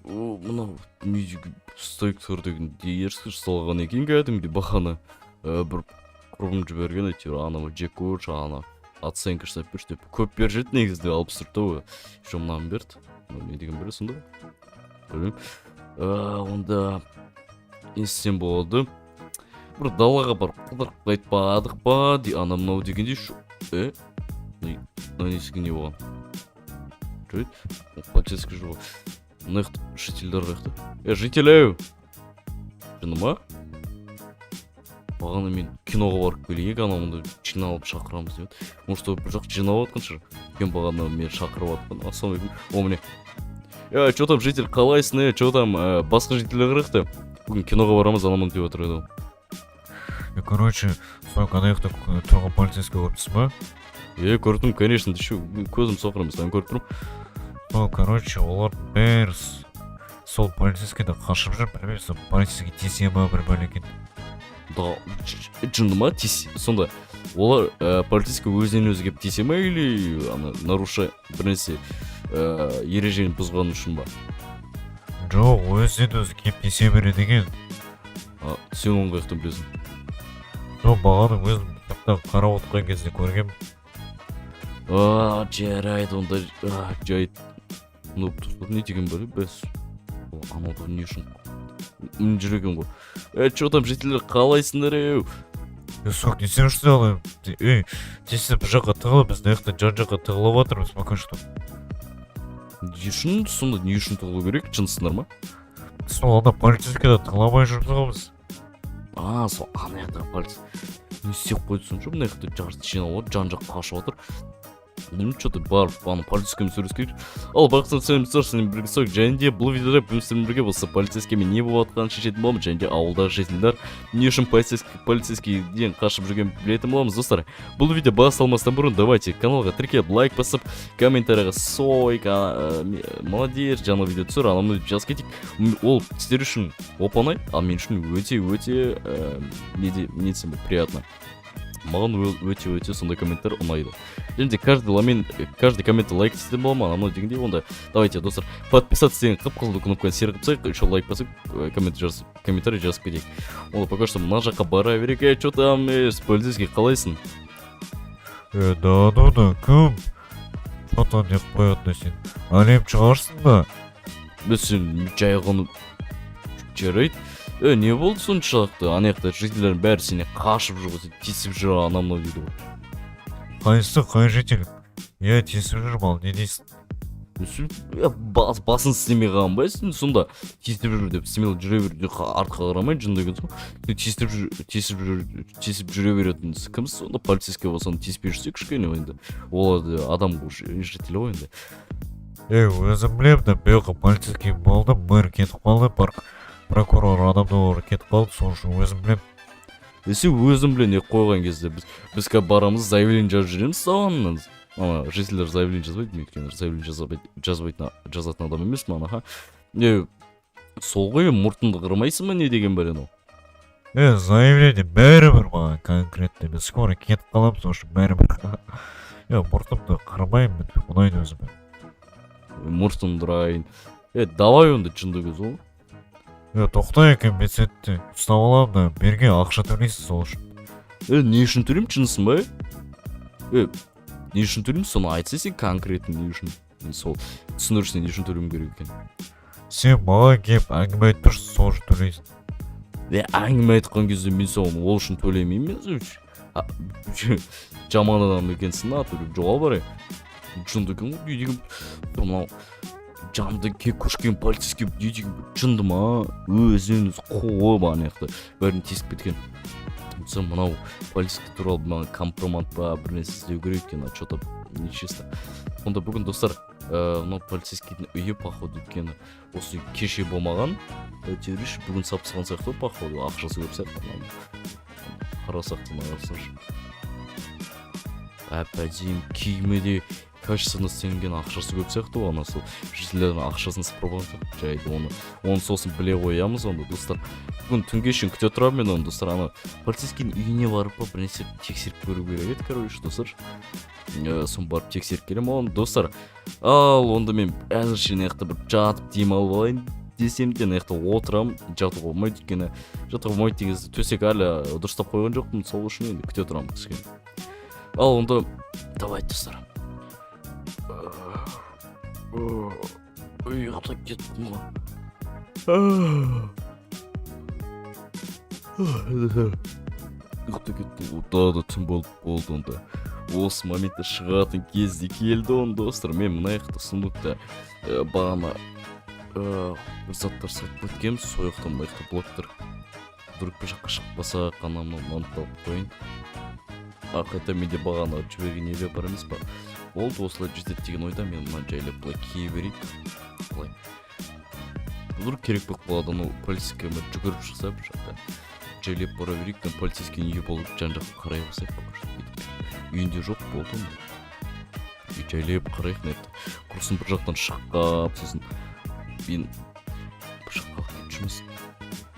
О, мынау не деген стойктар деген дерзкий жасалған екен кәдімгідей. Бағана бір құрбым жіберген, әйтеуір анау жек көрші, ана оценка жасап берші деп көп беріп жіберді. Негізінде 64 ғой. Еще мынаны берді. Мынау не деген берді сонда, білмеймін. Онда не істесем болады? Бір далаға барып қыдырып қайтпадық па де, анау мынау дегендей. Мына несіге не болған? Жарайды, полицейский жоқ. Мына жақта жительдер қаяқта? Е, житель, ау, жынды ма? Бағана мен киноға барып келейік, анау мында жиналып шақырамыз деп еді. Может, ол бір жақ жиналып жатқан шығар. Өйткені бағана мені шақырып жатқан. Ассалаумағалейкум. О, міне. Е, че там, житель, қалайсың? Е, че там, басқа жительдер қаяқта? Бүгін киноға барамыз, анау мынау деп жатыр еді ғой. Е, короче, сол ана жақта тұрған полицейский көріп тұрсың ба? Е, көрдім, конечно. Ты че, көзім соқыр емес, мен көріп тұрмын. Сол, короче, олар бәрі сол полицейскийден қашып жүр. Білмеймін, сол полицейский тисе ма, бір бәле екен. Да, жынды ма? Тис сонда олар, полицейский өзінен өзі келіп тисе ма или ана наруша бір нәрсе, ережені бұзған үшін ба? Жоқ, өзінен өзі келіп тисе береді екен. А, сен оны қаяқтан білесің? Жоқ, бағана өзім сырттан қарап отырған кезде көргенмін. А, жарайды онда. А, жайт. Ну, не деген бәле? Бәс, анау да не үшін мін жүр екен ғой? Е, че там, жительдер, қалайсыңдар, еу? Е, сок, не істеп жүрсің? Ана, ей, тисе, бір жаққа тығылып, біз мына жақта жан жаққа тығылып жатырмыз пока что. Не үшін сонда, не үшін тығылу керек? Жынсыңдар ма? Сол ана полицейскийден тығыла алмай жүрміз ғой біз. А, сол ана жақтағы полиция не істеп қойды сонша? Мына жақта жарты жиналып жан жаққа қашып жатыр. Білмеймін, че то барып ана полицейскиймен сөйлесу керек. Ал бақытсыз, сәлеметсіздер, сіздермен бірге Сок. Және де бұл видеода бүгін сіздермен бірге осы полицейскиймен не болып жатқанын шешетін боламыз және де ауылдағы жительдер не үшін полицейскийден қашып жүргенін білетін боламыз. Достар, бұл видео басталмастан бұрын давайте каналға тіркеліп, лайк басып, комментарийға «Сойк, молодец, жаңа видео түсір», анау мынау деп жазып кетейік. Ол сіздер үшін оп оңай, ал мен үшін өте өте не десем болады, приятно. Маған өте өте сондай комменттер ұнайды. Және де каждый комментті лайк істейтін боламын, анау мынау дегендей. Онда давайте, достар, подписаться деген қып қызыл кнопканы серік қылып тастайық, еще лайк басып, коммент жазып, комментарий жазып кетейік. Онда пока что мына жаққа бара берейік. Ей, че там, полицейский, қалайсың? Е, да ну да, кім? Че там деп қояды сен? Әлем шығарсың да. Біз сен жай ғана. Жарайды. Е, не болды соншалықты? Ана жақта жительдердің бәрі сенен қашып жүр ғой, сен тиісіп жүр, анау мынау дейді ғой. Қайсысы, қай житель? Иә, тиісіп жүрмін, ал не дейсің? Сен, е, басын істемей қалған ба сен сонда? Тиісіп жүр деп смело жүре бер, артқа қарамай, жынды екенсің ғой сен. Тиісіп жүр, тиісіп жүр, тиісіп жүре беретін кімсің сонда? Полицейский болсаң, тиіспей жүрсе кішкене енді. Олар да адам ғой, житель ғой енді. Ей, өзім білемін да, бұл жаққа полицейский болды, мэр кетіп қалды, прокурор адамдар кетіп қалды, сол үшін өзім білемін. Е, сен өзің біле не қойған кезде біз қазір барамыз, заявление жазып жүреміз саған. Ана жительдер заявление жазбайды, мен өйткені заявление жазбайтын, жазатын адам емеспін. Аха, е, сол ғой, мұртыңды қырмайсың ба, не деген бәле анау? Е, заявление бәрібір маған конкретно, мен скоро кетіп қаламын, сол үшін бәрібір. Е, мұртымды қырмаймын, ұнайды өзіме. Мұртыңды ұрайын. Е, давай онда, жынды көз ғой. Е, тоқта екен, мен сені де ұстап аламын да, берге ақша төлейсің сол үшін. Е, не үшін төлеймін, жынсың ба? Е, не үшін төлеймін, соны айтсай сен конкретно, не үшін? Мен сол түсіндірші, не үшін төлеуім керек екенін. Сен маған келіп әңгіме айтып тұрсың, сол үшін төлейсің. Е, әңгіме айтқан кезде мен саған ол үшін төлемеймін. Мен жаман адам екенсің да, төлеп жоғал бар. Е, жынды екен ғой. Не деген мынау жанды көшкен полицейский? Не деген жынды ма? Өзінен өзі қуып, ана жақта бәрін тесіп кеткен. Сол мынау полицейский туралы маған компромат па, бір нәрсе іздеу керек екен, а че то нечисто. Онда бүгін, достар, мынау полицейскийдің үйі, походу, өйткені осы үй кеше болмаған, әйтеуір бүгін сап тастаған сияқты ғой, походу ақшасы көп сияқты. Мынаның қарасақ та, мына қарасаңшы, әп әдемі киімі де. Качественно істелінген, ақшасы көп сияқты ғой. Ана сол жительдердің ақшасын сыпырып алған сияқты. Жайды оны сосын біле қоямыз онда, достар. Бүгін түнге шейін күте тұрамын мен оны, достар. Ана полицейскийдің үйіне барып па, бір нәрсе тексеріп көру керек еді, короче, достар. Соны барып тексеріп келемін оны, достар. Ал онда мен әзірше мына жақта бір жатып демалып алайын десем де, мына жақта отырамын, жатуға болмайды. Өйткені жатуға болмайды деген кезде төсек әлі дұрыстап қойған жоқпын. Сол үшін енді күте тұрамын кішкене. Ал онда давайте, достар. Ұйықтап кеттім ғой, ұйықтап кеттім ғой. Тағы да түн болып болды. Онда осы моментте шығатын кез де келді оны, достар. Мен мына жақта сундукта бағана бір заттар сатып өткенбіз. Сол жақта, мына жақта блоктар. Вдруг бір жаққа шықпасақ, ана мынаны тауып қояйын. А қайта менде бағана жіберген нелер бар емес па? Болды, осылай жетеді деген ойда мен мына жайлап былай кие берейік былай. Вдруг керек болып қалады, анау полицейский жүгіріп шықса. Бір жақта жайлап бара берейік. Мына полицейский үйі болып, жан жаққа қарай бастайық пока что. Бүйтіп үйінде жоқ болды онда. И жайлап қарайық мына жақта. Құрысын, бір жақтан шығып, сосын мен бір жаққа алып кетіп жүрмесін.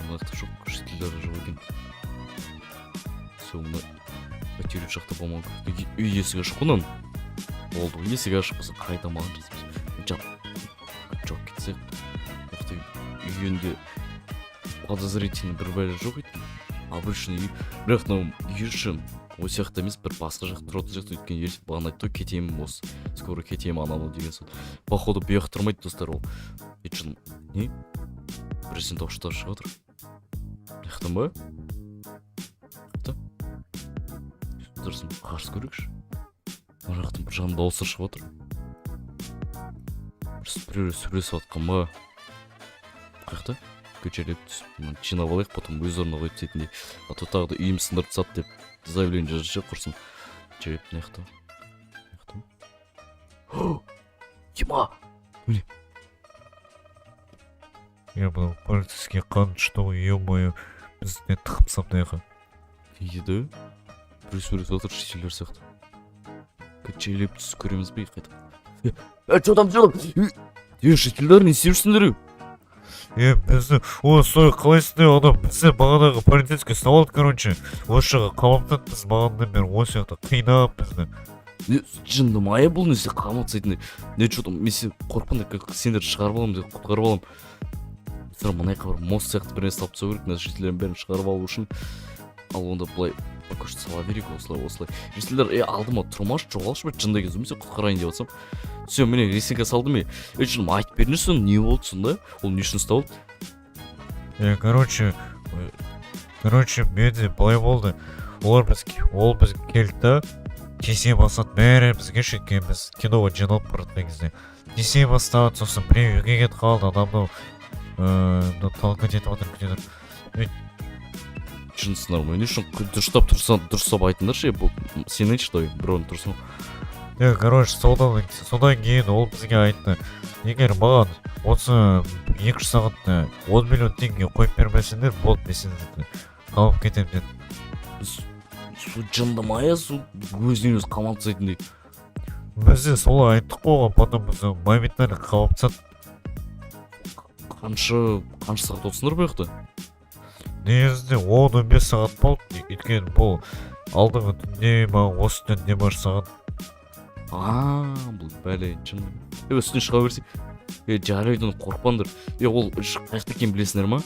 Мына жақта жоқ, жительдер жоқ екен. Все, мына әйтеуір жақта болмау керек. Үй есігі ашық қой мынаның. Болды ғой, есігі ашық болса, қайта маған жазамыз. Жап, жауып кетсек. Мына жақта үйінде подозрительный бір бәле жоқ екен, обычный үй. Бірақ мынау үй іші осы жақта емес, бір басқа жақта тұратын сияқты. Өйткені ерте бағана айтты ғой, кетемін осы, скоро кетемін, анау мынау деген. Сол, походу, бұл жақта тұрмайды, достар, ол. Өйткені не, бірден дауыстар шығып жатыр мына жақтан ба? Қайда? Тұрсын, қарсы көрейікші. Мына жақтан бір жағынан дауыстар шығып жатыр. Бір біреулер сөйлесіп жатқан ба? Қай жақта? Көшелеп түсіп, мынаны жинап алайық, потом өз орнына қойып тастайтындай. А то тағы да үйім сындырып тастады деп заявление жазып ше, құрсын. Жайлап мына жақта, мына жақта ма? Ема! Е, мынау полицейский қанышты ғой, ё-моё, бізді тығып тастап мына жаққа. Еді, біреу сөйлесіп жатыр, шетелдер сияқты. Жайлап түсіп көреміз бе қайта? Е, че там, че там? Е, жительдер, не істеп жүрсіңдер? Е, бізді, о, стой, қалайсың? Анау бізді бағанағы полицейский ұстап алды, короче, осы жаққа қамап тастады. Біз бағанадан бері осы жақта қинап бізді. Не, жынды ма, е, бұл не істеп қамап тастайтындай? Не, че там? Мен сен қорықпаңдар, как сендерді шығарып аламын деп, құтқарып аламын. Достар, мына жаққа бір мост сияқты бір нәрсе салып тастау керек мына жительдердің бәрін шығарып алу үшін. Ал онда былай пока что сала берейік осылай, осылай. Жительдер, е, алдыма тұрмашы, жоғалшы бір жынды екен. Мен құтқарайын деп жатсам. Все, міне, лесенка салдым. Е, е, жыным, айтып беріңдерші, соны не болды сонда? Ол не үшін ұстап алды? Е, короче, менде былай болды. Олар біз, ол біз келді да, тиісе бастады бәрі бізге ше. Өйткені біз киноға жиналып бара жатқан кезде тиісе бастады. Сосын біреу үйге кетіп қалды. Анау мынау мынау толкать етіп жатыр, күте тұр. Жындысыңдар ма? Не үшін? Дұрыстап тұрса, дұрыстап айтыңдаршы. Е, бұл сен айтшы, давай, біреуін тұрсын. Е, короче, содан кейін ол бізге айтты: егер маған осы 2-3 сағатта 10 миллион теңге қойып бермесеңдер болды, мен сендерді қамап кетемін деді. Су, жынды ма, е, су өзінен өзі қамап тастайтындай? Біз де солай айттық қой оған. Потом бізді моментально қамап тастады. Қанша сағат отырсыңдар бұл жақта? Негізінде 10-15 сағат болды, өйткені бұл алдыңғы түнде ма, осы түнде ма жасаған. А, бұл бәле жын. Е, үстіне шыға берсек. Е, жарайды, оны қорықпаңдар. Е, ол қай жақта екенін білесіңдер ма?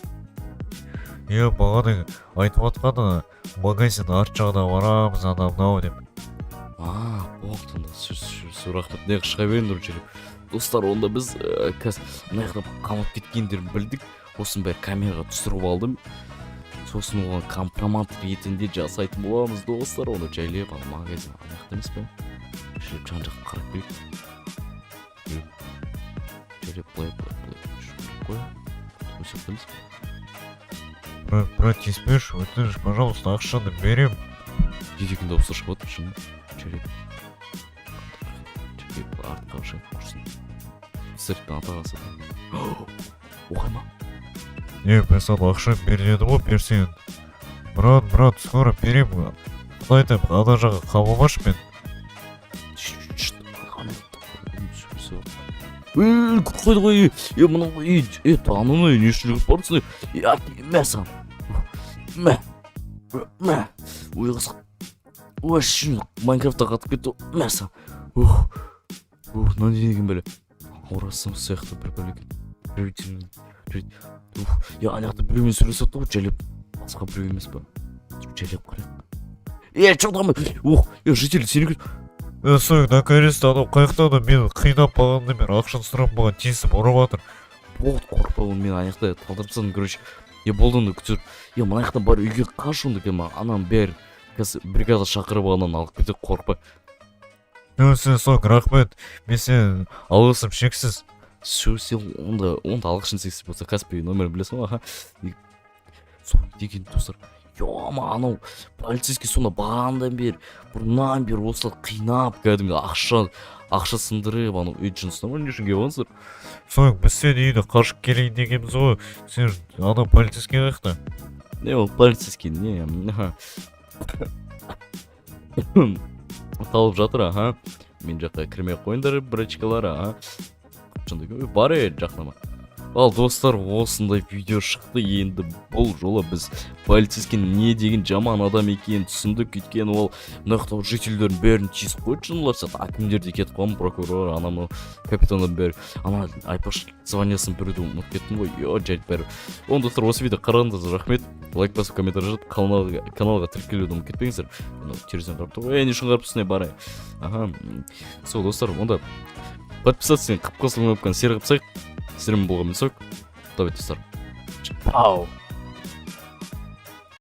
Е, бағана айтып жатқаны, магазин арт жағына барамыз, анау мынау деп. А, болды онда. Все, все, все, рахмет. Мына жаққа шыға беріңдер жайлап, достар. Онда біз қазір мына жақта қамап кеткендерін білдік. Осының бәрі камераға түсіріп алдым. Сосын оған компромат ретінде жасайтын боламыз, достар. Оны жайлап ана магазин ана жақта емес пе? Жайлап жан жаққа қарап келейік. Жайлап былай, былай, былай жүріп қой. Осы жақта емес пе? Брат, брат, тиіспеші, өтініш, пожалуйста, ақшаны берем. Дедеген дауыстар шығып жатыр шын. Жайлап, жайлап артқа шығып, құрсын, сырттан ата қалса оған ма? Не, мен саған ақша бер дедім ғой, берсең. Брат, брат, скоро берем. Құдай айтамын, ана жаққа қамамашы мен. Ей, қойды ғой, е, мынау, е, е, ананы не үшін жүгіріп барасың? Е, мә саған, мә, мә! Ой, қызық, вообще Майнкрафтта қатып кетті. Мә саған! Ух, ух, мынау не деген бәле? Ауырасың сияқты бір бәле екен. Ух, е, ана жақта біреумен сөйлесіп жатыр ғой жайлап. Басқа біреу емес па? Жайлап қарайық. Е, че там? Ух, е, житель, сен. Е, Сойк, наконец-то! Анау қаяқта? Анау мені қинап, бағанадан бері ақшаны сұрап, маған тиісіп, ұрып жатыр. Болды, қорықпа, оны мен ана жақта талдырып тастадым, короче. Е, болды онда, күтір. Е, мына жақта бар, үйге қаш онда. Кел, ананың бәрі қазір бригада шақырып, ананы алып кетеді, қорықпа. Е, сен, Сойк, рахмет, мен сенің алғысым шексіз. Все, сен онда алғышын шексіз болса, Каспий номерін білесің ғой. Аха. Сол деген, достар, ема, анау полицейский сонда бағанадан бері, бұрыннан бері осылай қинап, кәдімгі ақша сындырып, анау. Үй, жынысына ма? Не үшін келіп алғансыңдар? Сойк, біз сенің үйіне қашып келейін дегенбіз ғой. Сен, анау полицейский қаяқта? Не, ол полицейский не, аха, талып жатыр. Аха, мен жаққа кірмей ақ қойыңдар, братишкалар. Аха, шынында бар, е, жақындама. Ал, достар, осындай видео шықты. Енді бұл жолы біз полицейский не деген жаман адам екенін түсіндік, өйткені ол мына жақта жительдердің бәрін тиісіп қойды, жындылар сияқты. Әкімдер де кетіп қалған, прокурор, анау мынау капитандар бәрі. Ана, айтпақшы, званиясын біреуді ұмытып кеттім ғой. Е, жайт, бәрі. Онда, достар, осы видео қарағандарыңызға рахмет. Лайк басып, комментарий жазып, каналға тіркелуді ұмытып кетпеңіздер. Мынау терезеден қарап тұр ғой. Е, не үшін қарап тұрсың? Е, бар. Аха, сол, достар, онда подписаться, қып қызыл кнопканы серік қылып тастайық. Сіздермен болған мен, Сок. Давайте, достар. Пау.